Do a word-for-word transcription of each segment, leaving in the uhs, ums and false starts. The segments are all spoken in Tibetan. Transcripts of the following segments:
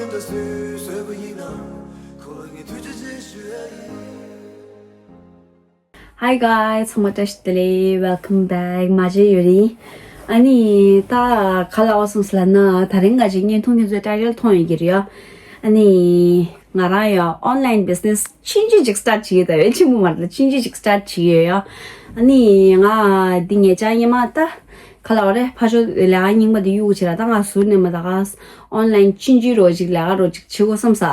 Hi guys, ཚང་མ་བཀྲ་ཤིས་བདེ་ལེགས། Welcome back. མ་བརྗེད་ཡོད་རེད། ཨ་ནི་ད་ག་ལབ་དགོས་བསམ་ལབ་ན། ད་རིང་ག་ཅིག་བརྙན་ཐུང་ཁྱེད་ཚོས་ཊའི་ཊལ་མཐོང་ཡོད་ཀྱི་རེད་ཡ། ཨ་ནི་ང་རང་ཡ་ཨོན་ལའིན་བི་ཛི་ནེ་སི་ཆུང་ཆུང་ཅིག་སི་ཊར་བྱེད་ཀྱི་ཡོད། ད་ཆེན་པོ་མ་རེད། ད་ཆུང་ཆུང་ཅིག་སི་ཊར་བྱེད་ཀྱི་ཡོད་ཡ། ཨ་ནི་ང་འདི་ཉེ་ཆར་སྔོན་མ་ད་ག་ལབ་དགོས་རེད། ཕར་ཕྱོགས་ལས་ཀ་རྙིང་པ་འདི་གཡུག་བྱས་ལ། ད་ང་ཟུར་ནས་མ་ད་ག་ཨོན་ལའིན་ཆུང་ཆུང་རོ་ཅིག་ལས་ཀ་རོ་ཅིག་བྱེད་དགོས་བསམ་ས།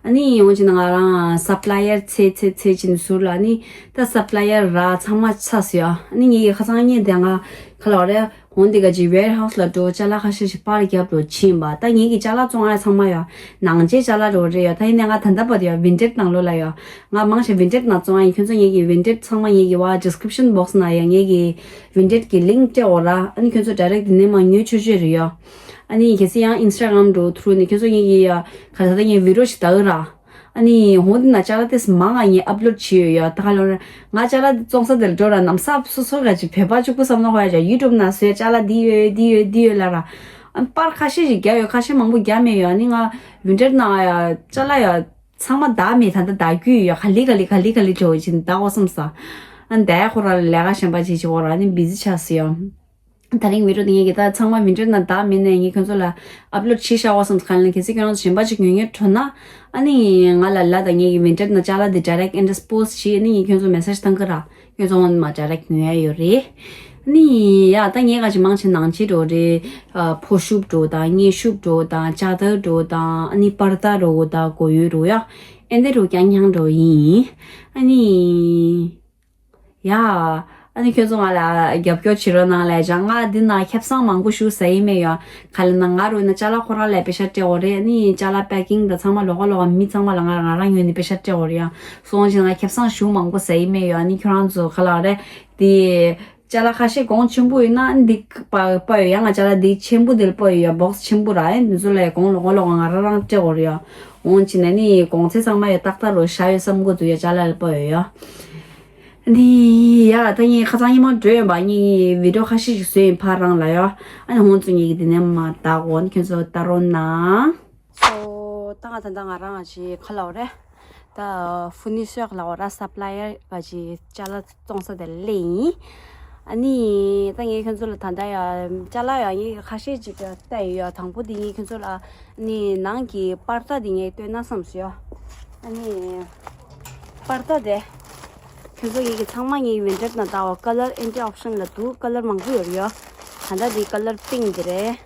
ཨ་ནི་ཡོང་བྱས་ན་ང་རང་སབ་ལ་ཡར་འཚོལ་འཚོལ་འཚོལ་བྱས་ནས་ཟུར་ལ། ཨ་ནི་ད་སབ་ལ་ཡར་ར་ཚང་མ་ཚར་སོང་ཡ། ཨ་ནི་ངེད་ཀྱི་ཁ་སང་ཉིན་དེ་ང་ག་ལབ་དགོས་རེད། འོང་དེ་ག་ཅིག་ཝེར་ཧའུ་སི་ལ་འགྲོ། ཅ་ལག་ཁ་ཤས་ཤིག་པར་རྒྱབ་འགྲོ་ཕྱིན་པ། ད་ངེད་ཀྱི་ཅ་ལག་བཙོང་ཡ་ཚང་མ་ཡ་ནང་ཆེན་ཅ་ལག་འགྲོ་རེད་ཡ། ད་ཡིན་ནའི་ང་ད་ལྟ་བར་དུ་ཡ་ཝིན་ཊེཌ་ནང་ལོགས་ལ་ཡ། ང་མང་ཆེ་ཝིན་ཊེཌ་ནང་བཙོང་ཡ་ཡིན། ཁྱོད་ཚོ་ངེད་ཀྱི་ཝིན་ཊེཌ་ཚང་མ་ངེད་ཀྱི་བ་ཌི་སི་ཀི་རིབ་ཤན་བོག་སི་ནང་ཡ་ངེད་ཀྱི་ཝིན་ཊེཌ་ཀྱི་ལིང་ཀི་སྤྲད་འོ་ར། ཨ་ནི་ཁྱོད་ཚོ་ཌའི་རེཀ་དེ་ནས་མར་ཉོས་ཆོག་ཆོག་རེད་ཡ། ཨ་ནི་གལ་སྲིད་ཡང་ཨིན་སི་ཊ་གྷི་རམ་འགྲོ་ཐུག་ནས་ཁྱོད་ཚོ་ངེད་ཀྱི་ཡ་ག་ད་ལྟ་ངས་བི་ཌི་ཡོ་ཞིག་ལྟ་གི་ར། ཨ་ནི་འོང་དེ་ན་ཅ་ལག་དེ་མང་ང་ངས་ཨབ་ལོཌ་བྱས་ཡོད་ཡ། ད་ག་ལོ་ང་ཅ་ལག་དེ་བཙོང་ས་དེར་འགྲོ་ར། ནམ་ས་སོ་སོ་ག་ཅིག་བོད་པ་གཅིག་པུ་བསམ་ན་ཧོ་ཡ། ཅ་ཡུ་ཊུབ་ནང་བཟོས་ཅ་ལག་འདི་ཡོད་འདི་ཡོད་འདི་ཡོད་ལབ་ར། ཨ་ནི་པར་ཁ་ཤས་ཤིག་བརྒྱབ་ཡོད། ཁ་ཤས་མང་པོ་བརྒྱབ་མེད་ཡོད། ཨ་ནི་ང་ཝིན་ཊེཌ་ནང་ཡ་ཅ་ལག་ཡ་ཚང་མ་བདག་མེད། ད་ལྟ་བདག་རྒྱུ་ཡོད་ཡ། ག་ལེ་ག་ལེ་ག་ལེ་ག་ལེ་འགྲོ་བྱས་ནས་བདག་འོ་བསམ་ས། ཨ་ནི་བདག་ཁོ་ར་ལས་ཀ་གཞན་པ་བྱེད་བྱེད་འོ་ར། ཨ་ནི་བི་ཛི་ཆགས་སོང་ཡ། ད་རིང་བི་ཌི་ཡོ་འདི་ངས་ཀྱི་ད་ཚང་མ་ཝིན་ཊེཌ་ནང་བདག་མེད་ནས་ངས་ཁྱོད་ཚོ་ལ་ཨབ་ལོཌ་བྱེད་བཞག་འོ་བསམ་ས། ག་ལ་གལ་སྲིད་ཁྱོད་རང་ཚོ་གཞན་པ་ཅིག་ཉོ་སྙིང་འདོད་ན། ཨ་ནི་ང་ལ་ལབ་དང་། ངས་ཀྱི་ཝིན་ཊེཌ་ནང་ཅ་ལག་འདི་ཌའི་རེཀ་ཨིན་ཌི་སི་པོ་སི་བྱེད། ཨ་ནི་ངས་ཁྱོད་ཚོ་མེ་སེཇ་བཏང་གི་ར། ཁྱོད་ཚོ་འོང་མ་ཌའི་རེཀ་ཉོ་ཡ་ཡོད་རེད། ཨ་ནི་ཡ་ད་ངས་ག་ཅིག་མང་ཆེ་ནང་ཆེན་འགྲོ་རེད། ཨ་ཕོ་ཤུབས་འགྲོ་དང་། མཉེན་ཤུབས་འགྲོ་དང་། ལྕགས་ཐག་འགྲོ་དང་། ཨ་ནི་པར་ཏ་འགྲོ་དང་། གོ་ཡུ་འགྲོ་ཡ། ཨེ་འདི་འགྲོ་རྐྱང་རྐྱང་འགྲོ་ཡིན། ཨ་ནི། ཡ། ཨ་ནི་ཁྱོད་ཚོ་ང་ལ་རྒྱབ་སྐྱོར་བྱེད་རོགས་གནང་ལབ་ཅག་ང་འདི་ན་ཁེ་བཟང་མང་པོ་ཞུ་ཟ་ཡི་མེད་ཡ། ག་ལབ་ན་ང་རུ་ན་ཅ་ལག་ཁོ་རང་ལ་པེ་ཤ་སྤྲད་འོ་རེད། ཨ་ནི་ཅ་ལག་པེ་ཀིང་དང་ཚང་མ་ལོགས་ཀ་ལོགས་ཀ་མི་ཚང་མ་ལ་ང་རང་ང་རང་ཉོས་ནས་པེ་ཤ་སྤྲད་འོ་རེད་ཡ། སོང་ཅིག་ང་ཁེ་བཟང་ཞུ་མང་པོ་ཟ་ཡི་མེད་ཡ། ཨ་ནི་ཁྱོད་རང་ཚོ་ག་ལབ་རེད། དེ་ཅ་ལག་ཁ་ཤས་གོང་ཆེན་པོ་ཡིན་ན་འདི་པ་པ་ཡོད་ཡ། ང་ཅ་ལག་འདི་ཆེན་པོ་འདི་ལ་པ་ཡོད་ཡ། བོག་སི་ཆེན་པོ་ར། ཨེ་འདི་ཚོ་ལ་གོང་ལོགས་ཀ་ལོགས་ཀ་ང་རང་རང་སྤྲད་འོ་རེད་ཡ། འོང་ཅིག་ན་ནི་གོང་ཚད་ཚང་མ་ཡ་ཏག་ཏག་རུ་བཞག་ཡོད་བསམ་གི་འདུག་ཡ། ཅ་ལག་ལ་པ་ཡོད་ཡ། འདི་ཡ་ད་ངས་ཁ་སང་ཉི་མ་འགྲོ་ཡོད་པ། ངས་བི་ཌི་ཡོ་ཁ་ཤས་ཤིག་བཟོས་ཡིན་ཕར་རང་ལ་ཡ། ཨ་ནི་ཧོན་ཚུ་ངས་ཀྱི་འདི་ནས་མ་བདག་འོ་ནི་ཁྱོད་ཚོ་ལྟ་རོགས་གནང་། སོ་ད་ང་ད་ད་ང་རང་ཅིག་ག་ལབ་རེད། ད་ཕུ་ནི་སོག་ལབ་ར། སབ་ལ་ཡར་ག་ཅིག་ཅ་ལག་བཙོང་ས་དེ་ལས་ཡིན། ཨ་ནི་ད་ངས་ཁྱོད་ཚོ་ལ་ད་ད་ཡ་ཅ་ལག་ཡ་ངས་ཁ་ཤས་ཅིག་བལྟས་ཡོད་ཡ། དང་པོ་འདི་ངས་ཁྱོད་ཚོ་ལ་ནི་ནང་གི་པར་ཏ་འདི་ངས་སྟོན་ན་བསམ་སོང་ཡ། ཨ་ནི་པར་ཏ་དེ་ཁྱོད་ཚོ་ངེད་ཀྱི་ཚང་མ་ངེད་ཀྱི་ཝིན་ཊེཌ་ནང་ལྟ་བ། ཀ་ལར་ཨེ་འདྲ་ཨོབ་ཤན་ལ་འདུག་ཀ་ལར་མང་པོ་ཡོད་རེད་ཡ། ད་ལྟ་འདི་ཀ་ལར་པིང་ཀི་འདི་རེད།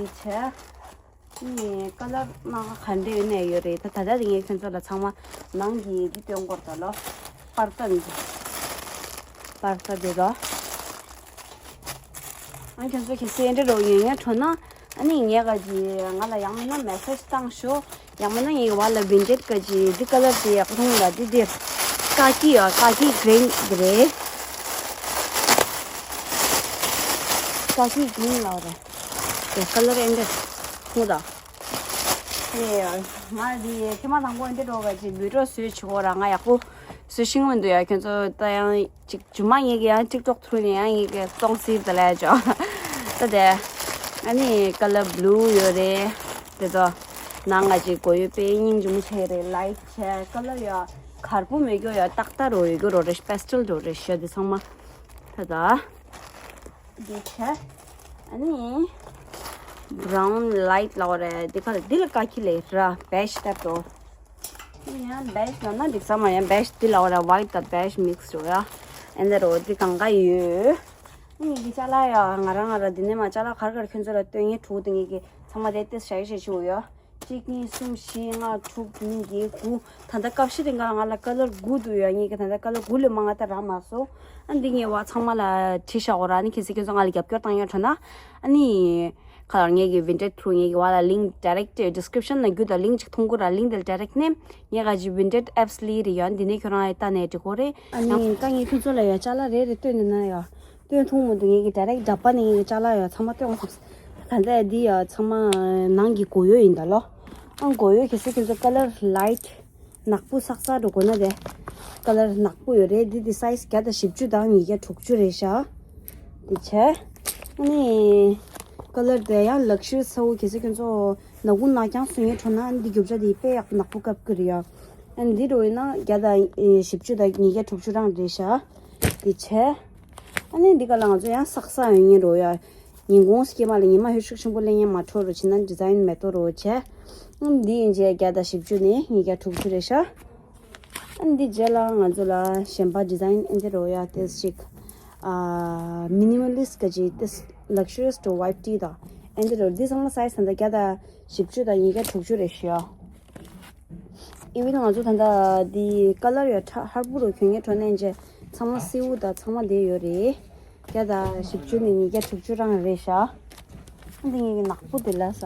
འདི་བྱས། ཨ་ནི་ཀ་ལར་སྣ་ཁ་ག་འདྲ་ཡོད་ནས་ཡོད་རེད། ད་ད་ལྟ་འདི་ངས་ཁྱོད་ཚོ་ལ་ཚང་མ་ནང་གི་འདི་སྟོན་གོ་ར། ད་ལོ་པར་ཏ་འདི། པར་ཏ་འདི་ལོ། ཨ་ཁྱོད་ཚོ་ཁྱེད་སེ་འདྲ་རོ་ཡོད་ཡོད་འཕྲོ་ན། ཨ་ནི་ངས་ག་ཅིག་ང་ལ་ཡང་མིན་ན་མེ་སེཇ་བཏང་ཤོག་ཡང་མིན་ན་ངས་བ་ལ་ཝིན་ཊེཌ་ག་ཅིག་འདི་ཀ་ལར་དེ་ཡག་པོ་མཐོང་ལ། འདི་འདི་ཀ་ཀི་ཡ་ཀ་ཀི་གི་རིན་འདི་རེད། ཀ་ཀི་གི་རིན་ལབ་རེད། དེ་ཀ་ལར་ཨེ་འདྲ་མཐོང་ད། ཨེ་ང་འདི་ཐེངས་མ་དང་པོ་ཨེ་འདྲ་རོ་ག་ཅིག་བི་ཌི་ཡོ་བཟོས་བྱེད་གོ་ར། ང་ཡག་པོ་བཟོ་ཤེས་མི་འདུག་ཡ། ཁྱོད་ཚོ་ད་ཡང་ཅིག་རྗེས་མ་ངེད་ཀྱི་ཡང་ཊིག་ཊོག་ཐུག་ནས་ཡང་ངེད་ཀྱི་བཙོང་སྲིད་དེ་ལས་ཅོ། ད་དེ་ཨ་ནི་ཀ་ལར་བྷི་ལུ་ཡོད་རེད། དེ་ཚོ་ནང་ང་ཅིག་གོ་ཡོད་པའི་སྙིང་རྗེ་མོ་ཆེ་རེད། ལའིཊ་ཆེ་ཀ་ལར་ཡ་གར་པོ་མེད་རྒྱུ་ཡ་ཏག་ཏག་རོ་ཡོད་རྒྱུ་རོ་རེད། པེ་སི་ཊལ་རོ་རེད་ཤ་དེ་ཚང་མ། ད་ད་འདི་ཆེ། ཨ་ནི་བྷ་རའུན་ལའིཊ་ལབ་རེད། འདི་ཁ་འདི་ལ་ཀ་ཁི་ལེ་ར་བེ་ཇི་ལྟར་འགྲོ། ཡང་བེ་ཇི་ལབ་ན་འགྲིག་ས་མ་ཡང་བེ་ཇི་འདི་ལབ་ར། ཝའིཊ་དང་བེ་ཇི་མིག་སི་འགྲོ་ཡ། ཨེ་འདི་རོ་འདི་གང་ག་ཡོད། ངེད་ཀྱི་ཅ་ལག་ཡ་ང་རང་ང་ར་འདི་ནས་མ་ཅ་ལག་གར་གར་ཁྱོད་ཚོ་ལ་སྟོན་ངེས་དྲུག་དེ་ངེད་ཀྱི་ཚང་མ་དེ་ཏེས་ཞའི་ཞེ་ཆུ་ཡོད། གཅིག་གཉིས་གསུམ་བཞི་ལྔ་དྲུག་བདུན་བརྒྱད་དགུ། ད་ལྟ་སྐབས་ཤིག་རིང་ག་ལ་ང་ལ་ཀ་ལར་དགུ་འདུག་ཡ། ངེད་ཀྱི་ད་ལྟ་ཀ་ལར་དགུ་ལས་མང་ང་ད་རག་མ་སོང་། ཨ་འདི་ངས་བ་ཚང་མ་ལ་བྲིས་བཞག་གོ་ར། ཨ་ནི་ཁྱེད་ཚོ་ཁྱོད་ཚོ་ང་ལ་རྒྱབ་སྐྱོར་བཏང་ཡོད་འཕྲོ་ན། ཨ་ནི་ཁ་ལར་ངེད་ཀྱི་ཝིན་ཊེཌ་ཐུ་ངེད་ཀྱི་བ་ལ་ལིང་ཌའི་རེཀ་ཌི་སི་ཀི་རིབ་ཤན་ལ་རྒྱུ་དང་ལིང་ཅིག་མཐོང་གོ་ར། ལིང་དེ་ལ་ཌའི་རེཀ་ནས་ངས་ག་ཅིག་ཝིན་ཊེཌ་ཨེབ་སི་ལི་རེད་ཡ། འདི་ནས་ཁྱོད་རང་ཡ་ལྟ་ནས་འགྲིག་གོ་རེད། ཨ་ནི་ད་ངས་ཁྱོད་ཚོ་ལ་ཡ་ཅ་ལག་རེ་རེ་སྟོན་ནས་ན་ཡ། སྟོན་ཐུང་མོ་འདུག་ངེད་ཀྱི་ཌའི་རེཀ་ཌ་པ་ནས་ངེད་ཀྱི་ཅ་ལག་ཡ་ཚང་མ་སྟོན་འོང་སོང་། ད་ལྟ་འདི་ཡ་ཚང་མ་ནང་གི་གོ་ཡོ་ཡིན་ད་ལོ། ཨང་གོ་ཡོ་གལ་སྲིད་ཁྱོད་ཚོ་ཀ་ལར་ལའིཊ་ནག་པོ་སག་སག་འགྲོ་དགོས་ན་དེ་ཀ་ལར་ནག་པོ་ཡོད་རེད། འདི་འདི་སའི་ཛི་བརྒྱ་དང་བཞི་བཅུ་དང་ཉིས་བརྒྱ་དྲུག་ཅུ་རེད་ཤག་འདི་བྱས་ཨ་ནི་ ཀ་ལར་དེ་ཡང་ལག་ཤེར་ཚ་བོ་གལ་སྲིད་ཁྱོད་ཚོ་ནག་ཁུང་ནག་རྐྱང་བཟོ་མཁན་འགྲོ་ན་འདི་རྒྱུ་ཆ་དེ་དཔེ་ཡག་པོ་ནག་པོ་བཀབ་ཀྱི་རེད་ཡ། ཨ་འདི་འགྲོ་ཡིན་ན་བརྒྱ་དང་བཞི་བཅུ་དང་ཉིས་བརྒྱ་དྲུག་ཅུ་རང་རེད་ཤག་འདི་བྱས། ཨ་ནི་འདི་ག་ལ་ང་ཚོ་ཡང་སག་སག་ཡོང་མཁན་འགྲོ་ཡ། ཉིན་གུང་སྐྱེས་མ་ལ་ཉི་མ་ཧུར་ཤུགས་ཆེན་པོ་ལེན་མཁན་མ་འགྲོ་རོགས་བྱེད་ན་ཌི་ཛའིན་མེད་དོ་རོགས་བྱས། ཨ་འདི་ཡིན་བྱས་བརྒྱ་དང་བཞི་བཅུ་ནས་ཉིས་བརྒྱ་དྲུག་ཅུ་རེད་ཤག་ཨ་འདི་རྗེས་ལ་ང་ཚོ་ལ་གཞན་པ་ཌི་ཛའིན་ཨེ་འདི་རོ་ཡ་ཏེས་ཅིག་ཨ་མི་ནི་མ་ལིསཊ་ག་ཅིག་ཏེས་ལག་ཤུ་རི་ཡས་ཊུ་ཝའིཊ་ཊི་དང་ཨེ་འདི་རོ་འདི་ཚང་མ་སའི་ཛི་ད་ལྟ་བརྒྱ་དང་བཞི་བཅུ་དང་ཉིས་བརྒྱ་དྲུག་ཅུ་རེད་ཤག་ཨི་ཝན་ང་ཚོ་ད་ལྟ་འདི་ཀ་ལར་ཡོད་ཁྲ་ཧར་པོ་རུ་གྱོན་ངེས་འགྲོ་ནས་འཇེ་ཚང་མ་སེའུ་དང་ཚང་མ་འདི་ཡོད་རེད། བརྒྱ་དང་བཞི་བཅུ་ནས་ཉིས་བརྒྱ་དྲུག་ཅུ་རང་རེད་ཤག་འདི་ངེད་ཀྱི་ནག་པོ་འདི་ལ་ས།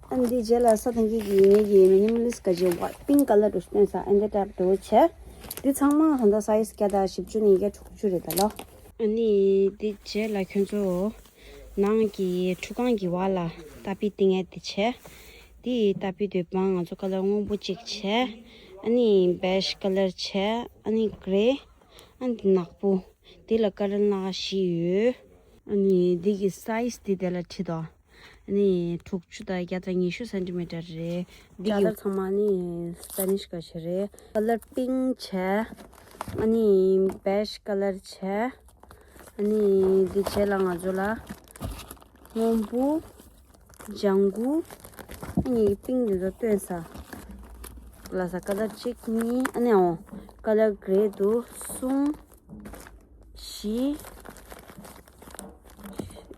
ཨ་འདི་རྗེས་ལ་ས་ཐང་གི་གི་ངེད་ཀྱི་མི་ནི་མ་ལིསཊ་ག་ཅིག་ཝ་པིང་ཀ་ལར་དུ་སྟོན་ས་ཨེ་འདི་ཊའིབ་དུ་བྱས། འདི་ཚང་མ་ད་ལྟ་སའི་ཛི་བརྒྱ་དང་བཞི་བཅུ་ནས་ཉིས་བརྒྱ་དྲུག་ཅུ་རེད་ད་ལོ། ཨ་ནི་འདི་རྗེས་ལ་ཁྱོད་ཚོ་ནང་གི་ཁྲུས་ཁང་གི་བར་ལ་ཏ་པི་སྟེང་ཡས་འདི་བྱས། འདི་ཏ་པི་དོད་པ་ང་ཚོ་ཀ་ལར་སྔོན་པོ་གཅིག་བྱས། ཨ་ནི་བེ་ཇི་ཀ་ལར་བྱས། ཨ་ནི་གྷི་རེ། ཨ་འདི་ནག་པོ། འདི་ལ་ཀ་ལར་སྣ་ཁ་བཞི་ཡོད། ཨ་ནི་འདི་གི་སའི་ཛི་འདི་དེ་ལ་བྲིས་དོ། ཨ་ནི་དྲུག་ཅུ་དང་བརྒྱ་དང་ཉི་ཤུ་སེན་ཊི་མི་ཊར་རེད། འདི་ཅ་གི་ལར་ཚང་མ་ནི་སྤེ་ནིཤ་ག་ཞིག་རེད། ཀ་ལར་པིང་བྱས། ཨ་ནི་བེ་ཇི་ཀ་ལར་བྱས། ཨ་ནི་འདི་རྗེས་ལ་ང་ཚོ་ལ་སྔོན་པོ། ལྗང་གུ། ཨ་ནི་པིང་འདི་ཚོ་སྟོན་ས། ལ་ས་ཀ་ལར་གཅིག་གཉིས་ཨ་ནི་འོ། ཀ་ལར་གྷི་རེ་འདུག་གསུམ། བཞི།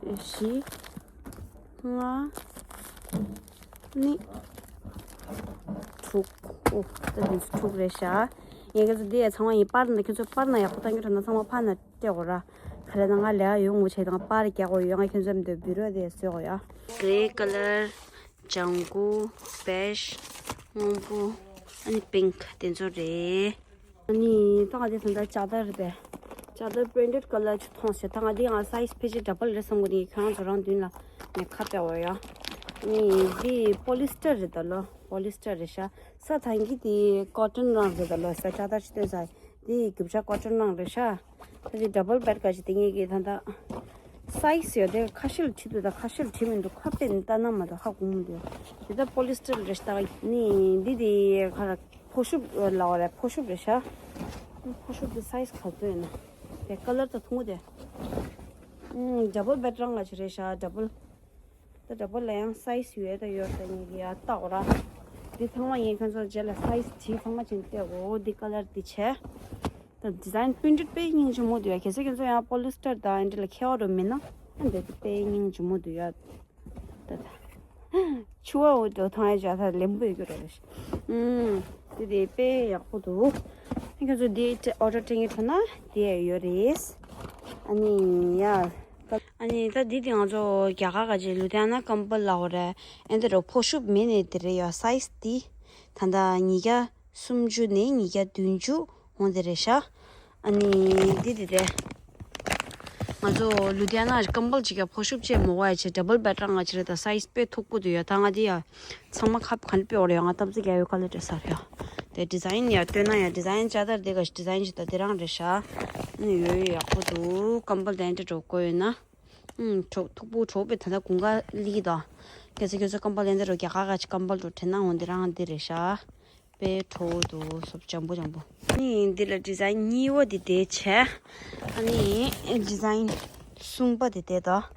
བཞི། ལྔ། གཉིས། དྲུག་ཨོ། ད་འདི་ཚོ་དྲུག་རེད་ཤག་ངས་ཁྱོད་ཚོ་འདི་ཡ་ཚང་མ་ཡིན་པར་ན་ཁྱོད་ཚོ་པར་ན་ཡག་པོ་བཏང་རྒྱུ་དྲན་ན་ཚང་མ་ཕར་ན་སྤྲད་དགོས་ར། ག་རེ་ན་ང་ལས་ཡོང་ངོ་ཆེ་དང་པར་རྒྱག་དགོས་ཡོད། ང་ཁྱོད་ཚོ་འདི་བི་རོ་དེ་བཟོས་དགོས་ཡ། གྷི་རེ་ཀ་ལར། ལྗང་གུ། བེ་ཇི། སྔོན་པོ། ཨ་ནི་པིང་དེ་ཚོ་རེད། ཨ་ནི་ད་ང་དེ་ཚོ་འདྲ་ལྕགས་དར་རེད་པས། ལྕགས་དར་པི་རིན་ཊེཌ་ཀ་ལར་ཅིག་མཐོང་ཤག་ད་ང་དེ་ང་སའི་ཛི་ཕལ་ཆེར་ཌབ་བལ་རེད་བསམ་གི་འདུག་ཁྱེད་རང་ཚོ་རང་མདུན་ལ་ངས་ཁ་སྤྲད་འོ་ཡ། ཨ་ནི་འདི་པོ་ལི་སི་ཊར་རེད་ད་ལོ། པོ་ལི་སི་ཊར་རེད་ཤག་ས་ཐང་གི་དེ་ཀོ་ཊོན་རང་རེད་ད་ལོ། ས་ལྕགས་དར་ཅིག་སྟོན་ས་དེ་རྒྱུ་ཆ་ཀོ་ཊོན་རང་རེད་ཤག་ད་དེ་ཌབ་བལ་བེཌ་ག་ཅིག་དེ་ངེད་ཀྱི་ད་ལྟ་སའི་ཛི་ཡོད་དེ་ཁ་ཤས་ལ་བྲིས་འདུག་ད་ཁ་ཤས་ལ་བྲིས་མི་འདུག་ཁ་དཔེ་ནི་ལྟ་ན་མ་གཏོགས་ཧ་གོ་མི་འདུག་དེ་ད་པོ་ལི་སི་ཊར་རེད་ཤག་ནི་འདི་དེ་ག་ར་ཕོ་ཤུབ་ལ་བ་རེད། ཕོ་ཤུབ་རེད་ཤག་ཕོ་ཤུབ་དེ་སའི་ཛི་ག་ཚོད་ཡིན་ན་དེ་ཀ་ལར་ད་ཐུང་ངུ་དེ་ཌབ་བལ་བེཌ་རང་ག་ཅིག་རེད་ཤག་ཌབ་བལ། ད་ཌབ་བལ་ལ་ཡང་སའི་ཛི་ཡོད་ད་ཡོད་ད་ངེད་ཀྱི་ཡ་ལྟ་འོ་ར། འདི་ཚང་མ་ངས་ཁྱོད་ཚོ་རྗེས་ལ་སའི་ཛི་བྲིས་ཚང་མ་ཅན་སྟེ་འོ་འདི་ཀ་ལར་འདི་བྱས། ད་ཌི་ཛའིན་པི་རིན་ཊེཌ་དཔེ་སྙིང་རྗེ་མོ་འདུག་ཡ། གལ་སྲིད་ཁྱོད་ཚོ་ཡང་པོ་ལི་སི་ཊར་དང་འདི་ལ་མཁས་པ་འགྲོ་མིན་ན་ཨ་འདི་དཔེ་སྙིང་རྗེ་མོ་འདུག་ཡ། ད་ད་ཆུ་བ་འོ་འགྲོ་ཐང་ཡ་བྱ་ད་ལེམ་པོ་ཡོད་རྒྱུ་རེད། ཨུམ། འདི་དེ་དཔེ་ཡག་པོ་འདུག་ཁྱོད་ཚོ་འདི་ཨོ་ཌར་སྤྲད་མཁན་འགྲོ་ན་དེ་ཡ་ཡོད་རེད། ཨ་ནི་ཡ། ཨ་ནི་ད་འདི་དེ་ང་ཚོ་རྒྱ་གར་ག་ཅིག་ལུ་དྷི་ཡ་ན་ཀམ་བལ་ལ་འོ་རེད། ཨེ་འདི་རོ་ཕོ་ཤུབ་མེད་ནས་དེ་རེད་ཡ། སའི་ཛི་དེ་ད་ལྟ་ཉིས་བརྒྱ་སུམ་ཅུ་ནས་ཉིས་བརྒྱ་བདུན་ཅུ་འོང་དེ་རེད་ཤག་ཨ་ནི་འདི་དེ་རེད། ང་ཚོ་ལུ་དྷི་ཡ་ན་ཀམ་བལ་ཅིག་ཡ་ཕོ་ཤུབ་ཅེས་མོ་བ་ཡ་ཆེ་ཌབ་བལ་བེཌ་རང་ང་ཅི་རེད། ད་སའི་ཛི་དཔེ་མཐུག་པོ་འདུག་ཡ། ད་ང་འདི་ཡ་ཚང་མ་ཁབ་ག་འདྲ་དཔེ་འོ་རེད་ཡ། ང་སྟབས་རྩེ་རྒྱག་ཡོད་ག་ལེ་བྲེལ་ས་རེད་ཡ། དེ་ཌི་ཛའིན་ཡ་སྟོན་ན་ཡ་ཌི་ཛའིན་ཅ་ལྟར་དེ་ག་ཞིག་ཌི་ཛའིན་ཞིག་ད་དེ་རང་རེད་ཤག་ཨ་ནི་ཡོད་ཡོད་ཡག་པོ་འདུག་ཀམ་བལ་དེ་འདྲ་འགྲོ་དགོས་ཡོད་ན། ཨུམ། གྲོགས་མཐུག་པོ་གྲོགས་པའི་ད་ལྟ་དགུན་ཁ་སླེབས་ཀྱི་འདུག་ཁྱེད་ཚོ་ཁྱེད་ཚོ་ཀམ་པ་ལེན་དེ་རོ་རྒྱ་གར་ག་ཅིག་ཀམ་པ་འགྲོ་དྲན་ན་འོང་འདི་རང་འདི་རེད་ཤག་དཔེ་གྲོགས་འདུག་སོབ་འཇམ་པོ་འཇམ་པོ། ནི་འདི་ལ་ཌི་ཛའིན་གཉིས་པ་འདི་དེ་བྱས། ཨ་ནི་ཌི་ཛའིན་གསུམ་པ་འདི་དེ་དང་།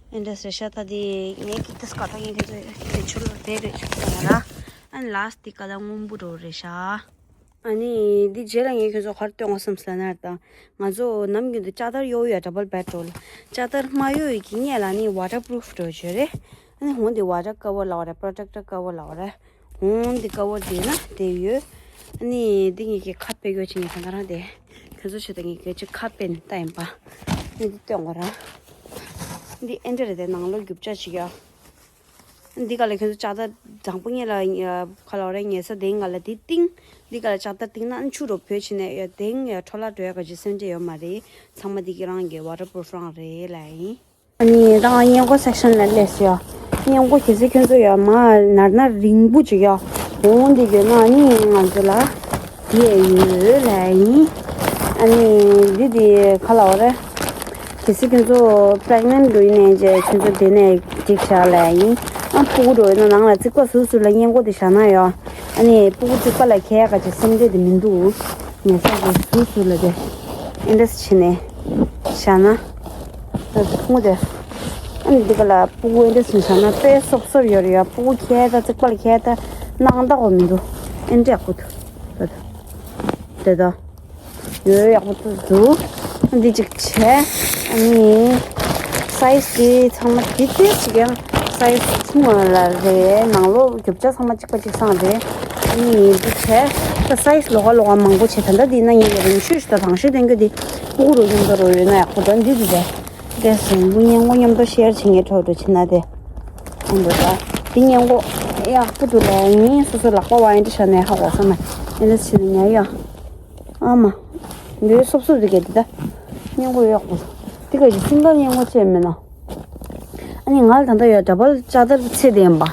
ཨེ་འདྲ་ཟེར་ཤག་ད་དེ་ངས་ཀྱི་ཏི་སྐ་ཐང་ངས་ཁྱེད་ཚོ་དེ་ཆུ་ལ་དེ་རེད་ཆུ་ལ་ར། ཨ་ནི་ལཱ་སི་ཊིག་ཀ་ལ་སྔོན་པོ་འགྲོ་རེད་ཤག་ཨ་ནི་འདི་རྗེས་ལ་ངས་ཁྱོད་ཚོ་ག་རེ་སྟོན་དགོས་བསམ་སོང་ན་ད། ང་ཚོ་ནམ་རྒྱུན་དུ་ལྕགས་དར་གཡོག་ཡ་ཌབ་བལ་བེཌ་རོལ། ལྕགས་དར་མ་གཡོག་ཡི་གི་སྔས་ལ་ནི་ཝ་ཊར་པུ་རུཕ་འགྲོ་བྱོས་རེད། ཨ་ནི་འོང་འདི་ཝ་ཊར་ཀ་བར་ལ་བ་རེད། པྲོ་ཊེག་ཊར་ཀ་བར་ལ་བ་རེད། འོང་འདི་ཀ་བར་འདི་ན་དེ་ཡོད། ཨ་ནི་འདི་ངས་ཀྱི་ཁ་ཕྱེ་གཡོག་བྱེད་ངས་ད་ག་རང་དེ། ཁྱོད་ཚོ་ཆེད་དུ་ངས་ཀྱི་ཅིག་ཁ་ཕྱེ་ནི་ལྟ་ཡིན་པ། ཨ་ནི་འདི་སྟོན་དགོས་ར། འདི་ཨེ་འདྲ་རེད་དེ་ནང་ལོགས་རྒྱུ་ཆ་ཞིག་ཡོད། འདི་ག་ལ་ཁྱོད་ཚོ་ལྕགས་དར་དང་པོ་ཉིད་ལ་ཁ་ལོ་རེ་ཉལ་ས་དེང་ག་ལ་དེ་བཏིང་། འདི་ག་ལ་ལྕགས་དར་བཏིང་ན་ཆུ་རོ་བོད་ཕྱིན་ནས་ཡ་དེང་ཡ་འཕྲོ་བརླག་འགྲོ་ཡ་ག་ཅི་སེམས་ཁྲལ་ཡོད་མ་རེད། ཚང་མ་འདི་གི་རང་གི་ཝ་ཊར་པུ་རུཕ་རང་རེད་ལ་ཡིན། ཨ་ནི་ད་ང་སྔས་མགོ་སེག་ཤན་ལ་སླེབས་སོང་ཡ། སྔས་མགོ་གལ་སྲིད་ཁྱོད་ཚོ་ཡ་མ་ནར་ནར་རིང་པོ་ཅིག་ཡ་འོང་འདི་ཡོད་ན་ཨ་ནི་ང་ཚོ་ལ་དེ་ཡ་ཡོད་ལ་ཡིན། ཨ་ནི་འདི་དེ་ག་ལ་བ་རེད། གལ་སྲིད་ཁྱོད་ཚོ་པྲེག་ནེན་འགྲོ་ཡིན་ནའི་རྗེས་ཁྱོད་ཚོ་དེ་ནས་འགྲིག་བཞག་ལ་ཡིན། ཨ་སྤུ་གུ་འགྲོ་ཡིན་ན་ནང་ལ་རྩིག་པ་ཟུར་ཟུར་ལ་སྔས་མགོ་དེ་བཞག་ན་ཡོད། ཨ་ནི་སྤུ་གུ་རྩིག་པ་ལ་ཁྱེར་ཡག་ག་ཅིག་སེམས་ཁྲལ་དེ་མི་འདུག་ཉལ་ས་དེ་ཟུར་ཟུར་ལ་དེ་ཨེ་འདྲས་བྱས་ནས་བཞག་ན། ད་ཐུང་ངུ་དེ་ཨ་ནི་འདི་ག་ལ་སྤུ་གུ་ཨེ་འདྲས་བྱས་བཞག་ན་དཔེ་སོབ་སོབ་ཡོད་རེད་ཡ། སྤུ་གུ་ཁྱེར་ད་རྩིག་པ་ལ་ཁྱེར་ད་སྣང་དག་པ་མི་འདུག་ཨེ་འདྲས་ཡག་པོ་འདུག་ད་ད་དེ་ད། ཡོད་ཡག་པོ་ཏུ་འདུག་འདི་གཅིག་བྱས། ཨ་ནི་སའི་ཛི་འདི་ཚང་མ་འདི་ཏོག་ཙམ་ཅིག་ཡང་སའི་ཛི་ཆུང་བ་ལ་རེད། ནང་ལོགས་རྒྱུ་ཆ་ཚང་མ་གཅིག་པ་གཅིག་སང་རེད། ཨ་ནི་འདི་བྱས། ད་སའི་ཛི་ལོགས་ཀ་ལོགས་ཀ་མང་པོ་བྱས། ད་ལྟ་འདི་ན་ངས་རིང་ཤོས་ཤིག་དང་ཤོས་ལྡན་རྒྱུ་འདི་སྤུ་གུ་རུ་མཉམ་དུ་རུ་ཡོད་ན་ཡག་པོ་འདུག་འདི་འདི་རེད། དེ་སོང་བུ་སྔས་མགོ་མཉམ་དུ་ཤེར་བྱེད་མཁན་འཕྲོ་འགྲོ་བྱེད་ན་དེ། འོང་འདུག་ད། འདི་སྔས་མགོ་ཡག་པོ་འདུག་ལ་ངས་སོ་སོ་ལག་པ་བ་ཨེ་འདྲ་བྱས་ནས་ཧ་གོ་ས་མ་ཨེ་འདྲ་བྱས་ནས་ཉར་ཡ། ཨ་མ། འདི་སོབ་སོབ་འདི་གས་འདི་ད། སྔས་མགོ་གཡོག་པོ། འདི་ག་ཅིག་སིང་གལ་སྔས་མགོ་བཅས་མེད་ན། ཨ་ནི་ང་ལ་ད་ལྟ་ཡོད་ཌ་བལ་ལྕགས་དར་ཚད་ལྡན་པ།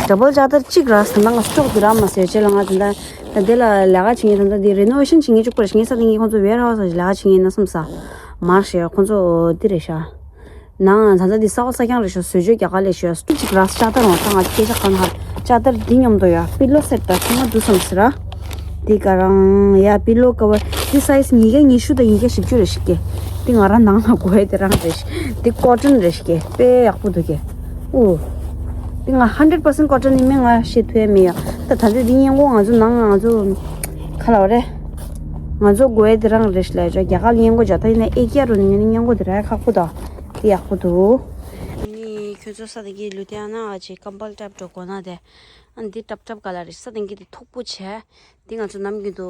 ཌ་བལ་ལྕགས་དར་གཅིག་རག་ད་ལྟ་ང་སི་ཊོག་འདི་རག་མ་སོང་ཡ། ལ་ང་ད་ལྟ་ད་འདི་ལ་ལས་ཀ་བྱེད་མཁན་ད་ལྟ་འདི་རི་ནོ་ཝེ་ཤན་བྱེད་མཁན་གཅིག་པར་བྱེད་མཁན་ས་དེ་ངས་ཁོང་ཚོ་ཝེར་ཧའུ་སི་ལ་ལས་ཀ་བྱེད་མཁན་ཡིན་ན་བསམ་ས། མར་ཤེས་ཁོང་ཚོ་འདི་རེད་ཤག་ནང་ད་ལྟ་འདི་ས་འོག་ས་རྐྱང་རེད་ཤག་བཟོ་བཅོས་རྒྱག་ག་ལས་ཤག་སྐུ་གཅིག་རག་ཤག་ད་རུང་ད་ང་སྐད་ཆ་གང་ཧ་ལྕགས་དར་འདི་མཉམ་དུ་ཡ་པི་ལོ་སེ་ཊི་ད་ཚང་མ་འདུག་བསམ་ཟེར་ར། འདི་ག་རང་ཡ་པི་ལོ་ཀ་བར་འདི་སའི་ཛི་ཉིས་བརྒྱ་ཉི་ཤུ་དང་ཉིས་བརྒྱ་བཞི་བཅུ་རེད་ཤག་འདི་ང་རང་ནང་ལ་དགོས་ཡ་དེ་རང་རེད་ཤག་འདི་ཀོ་ཊོན་རེད་ཤག་དཔེ་ཡག་པོ་འདུག་གས། ཨོ། འདི་ང་ཧན་ཌེ་རེཌ་པར་སེན་ཊི་ཀོ་ཊོན་ཡིན་མིན་ང་ཤེས་ཐུབ་ཡ་མེད་ཡ། ད་ད་ལྟ་འདི་སྔས་མགོ་ང་ཚོ་ནང་ང་ཚོ་ག་ལ་བ་རེད། ང་ཚོ་དགོས་ཡ་དེ་རང་རེད་ཤག་ལ་ཡ་ཅོ་རྒྱ་གར་ལ་སྔས་མགོ་ཅོ་ད་ཡིན་ན་ཨེ་ཀྱ་རུ་ནི་སྔས་མགོ་དེ་ར་ཡ་ཁག་པོ་ད། དེ་ཡག་པོ་འདུག་ཨ་ནི་ཁྱོད་ཚོ་ས་དེ་གི་ལུ་དེ་ཨ་ན་ཨ་ཅེ་ཀམ་བལ་ཊབ་འགྲོ་དགོས་ན་དེ། ཨ་ནི་འདི་ཊབ་ཊབ་ག་ལ་རེད། ས་དེ་གི་དེ་མཐུག་པོ་བྱས། འདི་ང་ཚོ་ནམ་རྒྱུན་དུ་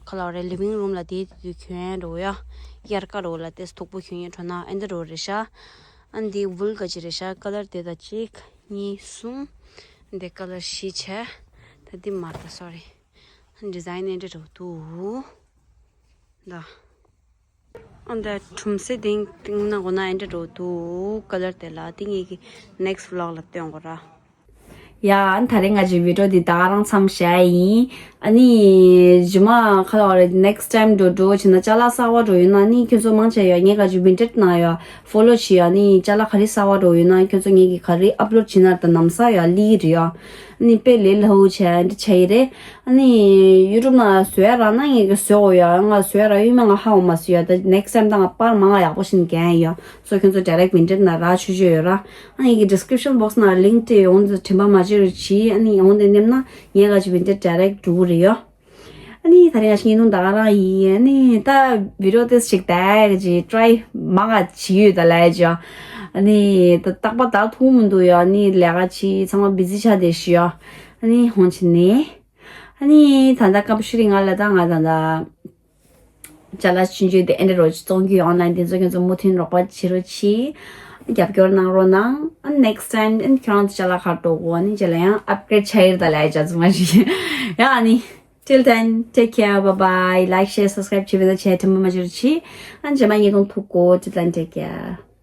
ག་ལ་རེད། ལི་ཝིང་རུམ་ལ་དེ་དུས་གྱོན་འགྲོ་ཡ། དབྱར་ཁ་འགྲོ་ལ་དེ་མཐུག་པོ་གྱོན་ཡ་འགྲོ་ན་ཨེ་འདྲ་འགྲོ་རེད་ཤག་ཨ་ནི་འདི་ཝུལ་ག་ཅི་རེད་ཤག་ཀ་ལར་དེ་ད་གཅིག་གཉིས་གསུམ། འདི་ཀ་ལར་བཞི་བྱས། ད་འདི་མ་རེད་ད། སོ་རི། ཌི་ཛའིན་ཨེ་འདྲ་འགྲོ་འདུག་ད། ཨ་འདི་ཁྲུམ་སེ་དེང་དེང་ན་གོ་ན་ཨེ་འདྲ་འགྲོ་འདུག་ཀ་ལར་དེ་ལ་དེ་ངེད་ཀྱི་ནེག་སི་ཝི་ལོག་ལ་སྟོན་དགོས་ར། ཡ་ཨ་ནི་ད་རེས་ང་ཚོའི་བི་ཌི་ཡོ་འདི་ད་ག་རང་མཚམས་བཞག་ཡིན། ཨ་ནི་རྗེས་མ་ག་ལ་བ་རེད། ནེག་སི་ཊའིམ་འགྲོ་འགྲོ་བྱས་ན་ཅ་ལག་གསར་པ་འགྲོ་ཡོད་ན་ཨ་ནི་ཁྱོད་ཚོ་མང་ཆེ་ཡ་ངེད་ཀ་ཅིག་ཝིན་ཊེ་ཇི་ནང་ཡ་ཕོ་ལོ་བྱེད་ཡ། ཨ་ནི་ཅ་ལག་ག་རེ་གསར་པ་འགྲོ་ཡོད་ན་ཁྱོད་ཚོ་ངེད་ཀྱི་ག་རེ་ཨབ་ལོཌ་བྱེད་ན་ད་ནམ་ས་ཡ་ལི་རེད་ཡ། ཨ་ནི་དཔེ་ལས་སླ་བོ་བྱས་འདི་བྱས་ཡི་རེད། ཨ་ནི་ཡུ་ཊུབ་ནང་བཟོ་ཡ་རག་ན་ངེད་ཀྱི་བཟོ་དགོས་ཡ། ང་བཟོ་ཡ་རག་ཡོད་མེད་ང་ཧ་གོ་མ་སོང་ཡ། ད་ནེག་སི་ཊའིམ་ད་ང་པར་མང་ང་ཡག་པོ་ཞིག་འགན་ཡ། སོ་ཁྱོད་ཚོ་ཌའི་རེག་ཊི་ཝིན་ཊེ་ཇི་ནང་རག་ཆོག་ཆོག་ཡོད་ར། ཨ་ནི་ངེད་ཀྱི་ཌི་སི་ཀི་རིབ་ཤན་བོག་སི་ནང་ལིང་ཀི་དེ་འོང་དུ་དྲན་པ་མ་བརྗེད་རོགས་གྱིས། ཨ་ནི་འོང་དེ་ནེམ་ན་ངེད་ཀ་ཅིག་ཝིན་ཊེ་ཇི་ཌའི་རེག་ཊི་འགྲོ་གི་རེད་ཡ། ཨ་ནི་ད་རེས་ང་ཞིག་ངའི་ནུང་ད་ག་རང་ཡིན། ཨ་ནི་ད་བི་ཌི་ཡོ་དེ་ཞིག་ད་ག་ཅིག་ཊི་རའི་མ་ག་བྱེད་ཡོད་ད་ལ་ཡ་ཅིག་ཨ་ནི་ད་རྟག་པ་ད་ཐུག་མི་འདུག་ཡ། ཨ་ནི་ལས་ཀ་ཅིག་ཚང་མ་བི་ཛི་ཆགས་བསྡད་ཤག་ཨ་ནི་ཧོན་ཆི་ནི། ཨ་ནི་ད་ལྟ་སྐམ་ཤུ་རི་ང་ལ་ད་ང་ད་ད་ཅ་ལག་ཆུང་ཆུང་དེ་ཨེ་འདྲ་རོ་ཅིག་བཙོང་རྒྱུ་ཨོན་ལ་ཡིན། དེ་ཚོ་ཁྱོད་ཚོ་མུ་མཐུད་རོགས་པ་བྱེད་རོགས་གྱིས། རྒྱབ་སྐྱོར་གནང་རོགས་གནང་། ཨ་ནེག་སི་ཊའིམ་ཨ་ནི་ཁྱོད་རང་ཚོ་ཅ་ལག་ཁ་འགྲོ་གོ་ཨ་ནི་རྗེས་ལ་ཡང་ཨབ་གི་རེཌ་ཆགས་ཡིར་ད་ལ་ཡ་ཅ་ཚོ་མ་ཞིག་ཡ་ཨ་ནི། Till then, take care, bye bye, like, share, subscribe བྱེད་པ་ད་བྱས་དྲན་པ་མ་བརྗེད་རོགས་གྱིས། ཨ་ནི་རྗེས་མ་ཉིས་སྟོང་ཐུག་གོ Till then, take care.